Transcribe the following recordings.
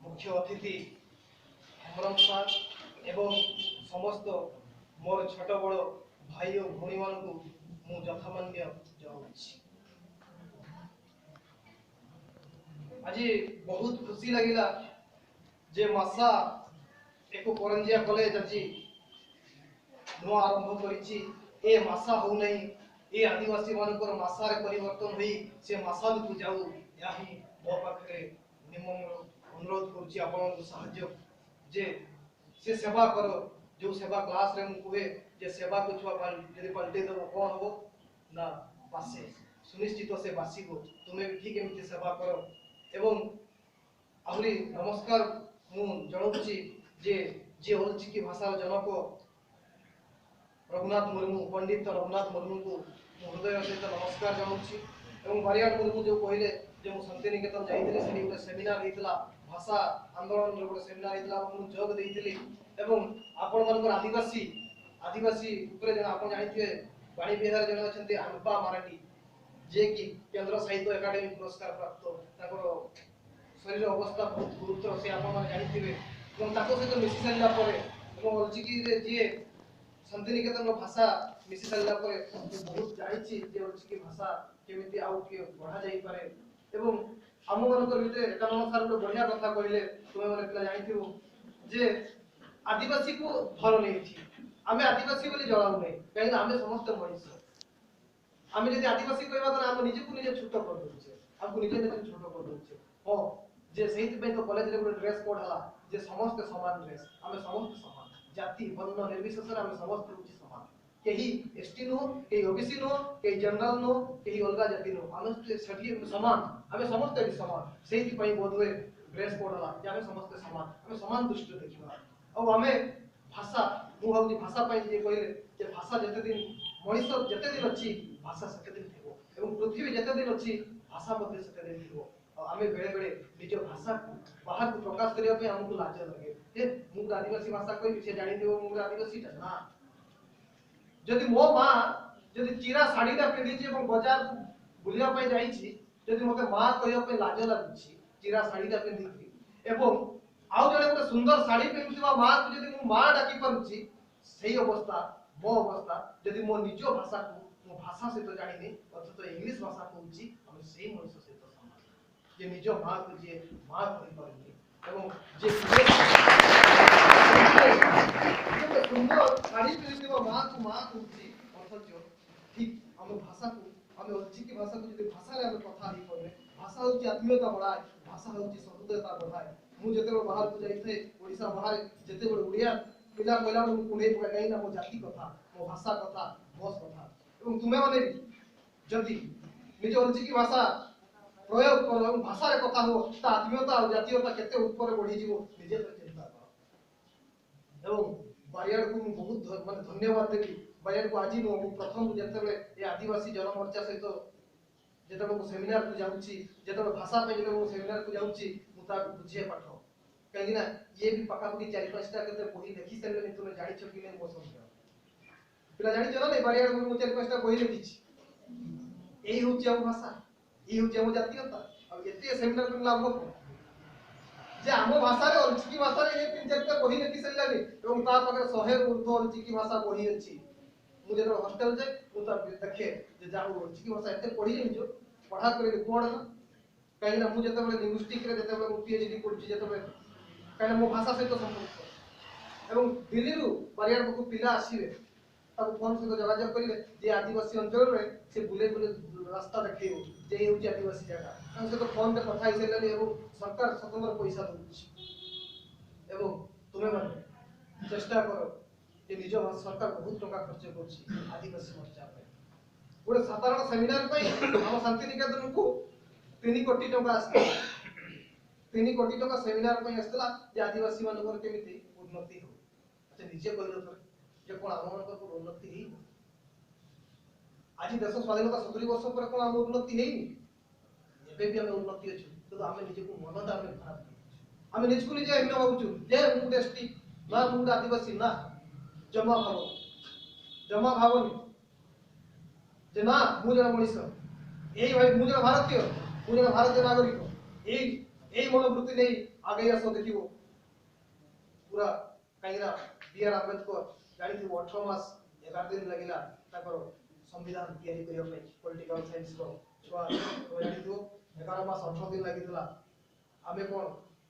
ମୁଖ୍ୟ ଅତିଥି ହେମ୍ବ୍ରମ ସାର୍ ଏବଂ ସମସ୍ତ ମୋର ଛୋଟ ବଡ଼ ଭାଇ ଓ ଭଉଣୀମାନଙ୍କୁ ମୁଁ ଯଥାମାନ୍ୟ ଜଣାଉଛି। ଆଜି ବହୁତ ଖୁସି ଲାଗିଲା ଯେ ମାସା ଏକ କରଞ୍ଜିଆ କଲେଜ ଆଜି ନୂଆ ଆରମ୍ଭ କରିଛି। ଏ ମାସା ହଉନାହିଁ, ଏ ଆଦିବାସୀ ମାନଙ୍କର ମାସାରେ ପରିବର୍ତ୍ତନ ହୋଇ ସେ ମାସାଲୁକୁ ଯାଉ, ଏହା ହିଁ ମୋ ପାଖରେ ନିମ୍ନ ଅନୁରୋଧ କରୁଛି ଆପଣଙ୍କୁ ସାହାଯ୍ୟ ଯେ ସେ ସେବା କର। ଯୋଉ ସେବା କ୍ଲାସରେ ମୁଁ କୁହେ ଯେ ସେବାକୁ ଛୁଆ ଯଦି ପାଲଟେଇ ଦେବ କ'ଣ ହବ ନା ବାସେ, ସୁନିଶ୍ଚିତ ସେ ବାସିବ। ତୁମେ ବି ଠିକ ଏମିତି ସେବା କର। ଏବଂ ଆହୁରି ନମସ୍କାର ମୁଁ ଜଣାଉଛି ଯେ ଯିଏ ଅଲଚିକି ଭାଷାର ଜନକ ରଘୁନାଥ ମୁର୍ମୁ, ପଣ୍ଡିତ ରଘୁନାଥ ମୁର୍ମୁଙ୍କୁ ମୁଁ ହୃଦୟ ସହିତ ନମସ୍କାର ଜଣାଉଛି। ଏବଂ ବାରିଆଡ଼ ମୁର୍ମୁ ଯେଉଁ କହିଲେ ଯେ ମୁଁ ଶାନ୍ତିନିକେତନ ଯାଇଥିଲି, ସେଠି ଗୋଟେ ସେମିନାର ହେଇଥିଲା, ଭାଷା ଆନ୍ଦୋଳନର ଗୋଟେ ସେମିନାର ହେଇଥିଲା ଏବଂ ମୁଁ ଯୋଗ ଦେଇଥିଲି। ଏବଂ ଆପଣମାନଙ୍କର ଆଦିବାସୀ ଉପରେ ଜଣେ ଆପଣ ଜାଣିଥିବେ ବାଣୀ ବିହାର ଜଣେ ଅଛନ୍ତି ଆନପା ମାରାଣ୍ଡି, ଯିଏକି କେନ୍ଦ୍ର ସାହିତ୍ୟ ଏକାଡେମୀ ପୁରସ୍କାର ପ୍ରାପ୍ତ, ତାଙ୍କର ଶରୀର ଅବସ୍ଥା ବହୁତ ଗୁରୁତର, ସେ ଆପଣମାନେ ଜାଣିଥିବେ। ଏବଂ ତାଙ୍କ ସହିତ ମିଶି ସାରିଲା ପରେ ଏବଂ ଅଲଚିକିରେ ଯିଏ ଶାନ୍ତିନିକେତନର ଭାଷା ମିଶି ସାରିଲା ପରେ ମୁଁ ବହୁତ ଜାଣିଛି ଯେ ଅଲଚିକି ଭାଷା କେମିତି ଆଉ ଟିକେ ବଢ଼ା ଯାଇପାରେ। ଏବଂ ଆମମାନଙ୍କର ଭିତରେ ଏକାନନ ସାର୍ ଗୋଟେ ବଢ଼ିଆ କଥା କହିଲେ, ତୁମେମାନେ ପିଲା ଜାଣିଥିବ ଯେ ଆଦିବାସୀକୁ ଧରନି ଏଠି, ଆମେ ଆଦିବାସୀ ବୋଲି ଜଣାଉନାହିଁ, କାହିଁକିନା ଆମେ ସମସ୍ତେ ମଣିଷ। ଆମେ ଯଦି ଆଦିବାସୀ କହିବା ତାହେଲେ ଆମେ ନିଜକୁ ନିଜେ ଛୋଟ କରିଦଉଛେ, ଆମକୁ ନିଜେ ନିଜେ ଛୋଟ କରିଦଉଛେ। ହଁ, ଯେ ସେଇଥିପାଇଁ ତ କଲେଜରେ ଗୋଟେ ଡ୍ରେସ୍ କୋଡ୍ ହେଲା ଯେ ସମସ୍ତେ ସମାନ ଡ୍ରେସ୍, ଆମେ ସମସ୍ତେ ସମାନ, ଜାତି ବର୍ଣ୍ଣ ନିର୍ବିଶେଷରେ ଆମେ ସମସ୍ତେ ହେଉଛି ସମାନ। କେହି ଏସ୍ ଟି ନୁହଁ, କେହି ଓବିସି ନୁହଁ, କେହି ଜେନେରାଲ ନୁହଁ, କେହି ଅଲଗା ଜାତି ନୁହଁ, ଆମେ ସେଠି ସମାନ, ଆମେ ସମସ୍ତେ ଏଠି ସମାନ। ସେଇଥିପାଇଁ ବୋଧହୁଏ ଡ୍ରେସ୍ କୋଡ୍ ହେଲା ଯେ ଆମେ ସମସ୍ତେ ସମାନ, ଆମେ ସମାନ ଦୃଷ୍ଟିରେ ଦେଖିବା। ଆଉ ଆମେ ଭାଷା, ମୁଁ ଭାବୁଛି ଭାଷା ପାଇଁ ଯିଏ କହିଲେ ଯେ ଭାଷା ଯେତେ ଦିନ ମଣିଷ ଯେତେ ଦିନ ଅଛି ଭାଷା ସେତେ ଦିନ ଥିବ, ଏବଂ ପୃଥିବୀ ଯେତେ ଦିନ ଅଛି ଭାଷା ମଧ୍ୟ ସେତେ ଦିନ ଥିବ। ଆଉ ଆମେ ବେଳେବେଳେ ନିଜ ଭାଷାକୁ ବାହାରକୁ ପ୍ରକାଶ କରିବା ପାଇଁ ଆମକୁ ଲାଜ ଲାଗେ ଯେ ମୁଁ ଗୋଟେ ଆଦିବାସୀ ଭାଷା କହିବି, ସେ ଜାଣିଥିବ ମୁଁ ଗୋଟେ ଆଦିବାସୀଟା ନା। ଯଦି ମୋ ମା ଯଦି ଚିରା ଶାଢ଼ୀଟା ପିନ୍ଧିଛି ଏବଂ ବଜାରକୁ ବୁଲିବା ପାଇଁ ଯାଇଛି, ଯଦି ମତେ ମା କହିବା ପାଇଁ ଲାଜ ଲାଗୁଛି ଚିରା ଶାଢ଼ୀଟା ପିନ୍ଧିକି, ଏବଂ ଆଉ ଜଣେ ଗୋଟେ ସୁନ୍ଦର ଶାଢ଼ୀ ପିନ୍ଧୁଥିବା ମାକୁ ଯଦି ମୁଁ ମା ଡାକି ପାରୁଛି, ସେଇ ଅବସ୍ଥା ମୋ ଅବସ୍ଥା। ଯଦି ମୋ ନିଜ ଭାଷାକୁ ମୋ ଭାଷା ସହିତ ଜାଣିନି ଅଥଚ ଇଂଲିଶ ଭାଷା କହୁଛି, ଆମେ ସେଇ ମଣିଷ ସହିତ ସମାନ ଯେ ନିଜ ମାକୁ ଯିଏ ମା କହିପାରୁନି ଏବଂ ଯିଏ ଗୋଟେ ସୁନ୍ଦର ଶାଢ଼ୀ ପିନ୍ଧିଥିବା ମାକୁ ମା କହୁଛି, ଅଥଚ ଠିକ ଆମ ଭାଷାକୁ ଆମେ ଅଲଚିକି ଭାଷାକୁ ଯଦି ଭାଷାରେ ଆମେ କଥା ହେଇପାରୁନେ। ଭାଷା ହେଉଛି ଆତ୍ମୀୟତା ବଢ଼ାଏ, ଭାଷା ହେଉଛି ସହୃଦୟତା ବଢ଼ାଏ। ମୁଁ ଯେତେବେଳେ ବାହାରକୁ ଯାଇଥାଏ ଓଡ଼ିଶା ବାହାରେ, ଯେତେବେଳେ ଓଡ଼ିଆ ପିଲା କହିଲା ବେଳେ ମୁଁ କୁଣ୍ଢେଇ ପକାଏ, କାହିଁକିନା ମୋ ଜାତି କଥା, ମୋ ଭାଷା କଥା, ମୋ କଥା। ଏବଂ ତୁମେମାନେ ବି ଯଦି ନିଜ ଅଲଚିକି ଭାଷା ପ୍ରୟୋଗ କର ଏବଂ ଭାଷାରେ କଥା ହୁଅ, ତା ଆତ୍ମୀୟତା ଆଉ ଜାତୀୟତା କେତେ ଉପରେ ବଢ଼ିଯିବ ନିଜେ ତ ଚିନ୍ତା କର। ଏବଂ ବାରିଆଡ଼କୁ ମୁଁ ବହୁତ ମାନେ ଧନ୍ୟବାଦ ଦେବି। ବାରିଆଡ଼କୁ ଆଜି ନୁହଁ, ମୁଁ ପ୍ରଥମ ଯେତେବେଳେ ଏ ଆଦିବାସୀ ଜନମୋର୍ଚ୍ଚା ସହିତ ଯେତେବେଳେ ମୁଁ ସେମିନାରକୁ ଯାଉଛି, ଯେତେବେଳେ ଭାଷା ପାଇଁ ଯେତେବେଳେ ମୁଁ ସେମିନାରକୁ ଯାଉଛି, ମୁଁ ତାକୁ ବୁଝେ ପାଠ, କାହିଁକିନା ଇଏ ବି ପାଖାପାଖି 4-5ଟା କେତେ ବହି ଲେଖି ସାରିଲେଣି। ତୁମେ ଜାଣିଛ କି ନାଇଁ ମୋ ସନ୍ଦେହ, ପିଲା ଜାଣିଛ ନା ନାଇଁ? ବାରିଆଡ଼କୁ ମୁଁ 4-5ଟା ବହି ଲେଖିଛି। ଏଇ ହେଉଛି ଆମ ଭାଷା, ଏଇ ହେଉଛି ଆମ ଜାତୀୟତା। ଆଉ ଏତେ ସେମିନାର କରି ଲାଭ କଣ ଯେ ଆମ ଭାଷାରେ ଅଲଚିକି ଭାଷାରେ ଇଏ 3-4ଟା ବହି ଲେଖି ସାରିଲାଣି ଏବଂ ତା ପାଖରେ 100ରୁ ଉର୍ଦ୍ଧ୍ୱ ଅଲଚିକି ଭାଷା ବହି ଅଛି। ମୁଁ ଯେତେବେଳେ ହଷ୍ଟେଲ ଯାଏ ମୁଁ ତା ଦେଖେ ଯେ ଯାହା ହଉ ଅଲଚିକି ଭାଷା ଏତେ ପଢି ଜାଣିଛ, ପଢା କରିଲେ କଣ ନା, କାହିଁକିନା ମୁଁ ଯେତେବେଳେ ଲିଙ୍ଗୁଇଷ୍ଟିକରେ ଯେତେବେଳେ ମୁଁ PhD କରୁଛି ଯେତେବେଳେ, କାହିଁକିନା ମୋ ଭାଷା ସହିତ ସମ୍ପୃକ୍ତ। ଏବଂ ଦିଲ୍ଲୀରୁ ବାରିଆଡ଼ ପାଖକୁ ପିଲା ଆସିବେ, ତାକୁ ଫୋନ ସହିତ ଯୋଗାଯୋଗ କରିଲେ ଯେ ଆଦିବାସୀ ଅଞ୍ଚଳରେ ସେ ବୁଲେଇ ବୁଲେଇ ରାସ୍ତା ଦେଖେଇବ ଯେ ଏଇ ହେଉଛି ଆଦିବାସୀ ଜାଗା। ତାଙ୍କ ସହିତ ଫୋନରେ କଥା ହେଇସାରିଲାଣି ଏବଂ ସରକାର ସ୍ୱତନ୍ତ୍ର ପଇସା ଦଉଛି। ଏବଂ ତୁମେମାନେ ଚେଷ୍ଟା କର ଯେ ନିଜ ଭାଷା, ସରକାର ବହୁତ ଟଙ୍କା ଖର୍ଚ୍ଚ କରୁଛି ଆଦିବାସୀ ମୋର୍ଚ୍ଚା ପାଇଁ। ଗୋଟେ ସାଧାରଣ ସେମିନାର ପାଇଁ ଆମ ଶାନ୍ତିନିକେତନକୁ 3 କୋଟି ଟଙ୍କା ଆସିଥିଲା, 3 କୋଟି ଟଙ୍କା ସେମିନାର ପାଇଁ ଆସିଥିଲା ଯେ ଆଦିବାସୀ ମାନଙ୍କର କେମିତି ଉନ୍ନତି ହଉ। ଆଚ୍ଛା ନିଜେ କହିଲ ଥରେ ଯେ କଣ ଆମ ମାନଙ୍କର ଉନ୍ନତି ହେଇନି? ଆଜି ଦେଶ ସ୍ୱାଧୀନତା 70 ବର୍ଷ ପରେ କଣ ଆମ ଉନ୍ନତି ହେଇନି? ଏବେ ବି ଆମେ ଉନ୍ନତି ଅଛୁ, କିନ୍ତୁ ଆମେ ନିଜକୁ ମନଟା ଆମେ ଖରାପ କରିଛୁ। ଆମେ ନିଜକୁ ନିଜେ ହୀନ ଭାବୁଛୁ ଯେ ମୁଁ ଗୋଟେ ଏସ୍ ଟି ନା, ମୁଁ ଗୋଟେ ଆଦିବାସୀ ନା। ଜମା ଭାବ, ଜମା ଭାବନି ଯେ ନା ମୁଁ ଜଣେ ମଣିଷ, ଏଇ ଭାଇ ମୁଁ ଜଣେ ଭାରତୀୟ, ମୁଁ ଜଣେ ଭାରତୀୟ ନାଗରିକ। ଏଇ ଏଇ ମନୋବୃତ୍ତି ନେଇ ଆଗେଇ ଆସ, ଦେଖିବ ପୁରା। କାହିଁକିନା ବି ଆର୍ ଆମ୍ବେଦକର ଜାଣିଥିବ, 18 ମାସ 11 ଦିନ ଲାଗିଲା ତାଙ୍କର ସମ୍ବିଧାନ ତିଆରି କରିବା ପାଇଁ। ପଲିଟିକାଲ ସାଇନ୍ସର ଛୁଆ ତମେ ଜାଣିଥିବ, 11 ମାସ 18 ଦିନ ଲାଗିଥିଲା। ଆମେ କ'ଣ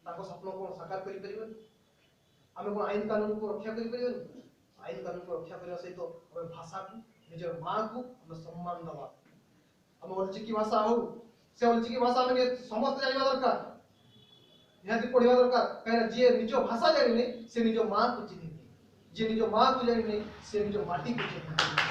ତାଙ୍କ ସ୍ୱପ୍ନ କ'ଣ ସାକାର କରିପାରିବାନି? ଆମେ କ'ଣ ଆଇନ କାନୁନକୁ ରକ୍ଷା କରିପାରିବାନି? ଆଇନ କାନୁନକୁ ରକ୍ଷା କରିବା ସହିତ ଆମେ ଭାଷାକୁ, ନିଜର ମାଆକୁ ଆମେ ସମ୍ମାନ ଦେବା। ଆମ ଅଲଚିକି ଭାଷା ହଉ, ସେ ଅଲଚିକି ଭାଷା ଆମେ ସମସ୍ତେ ଜାଣିବା ଦରକାର, ନିହାତି ପଢିବା ଦରକାର। କାହିଁକିନା ଯିଏ ନିଜ ଭାଷା ଜାଣିନି, ସେ ନିଜ ମାଆକୁ ଚିହ୍ନିନି। ଯିଏ ନିଜ ମାଆକୁ ଜାଣିନି, ସେ ନିଜ ମାଟିକୁ ଚିହ୍ନିନି।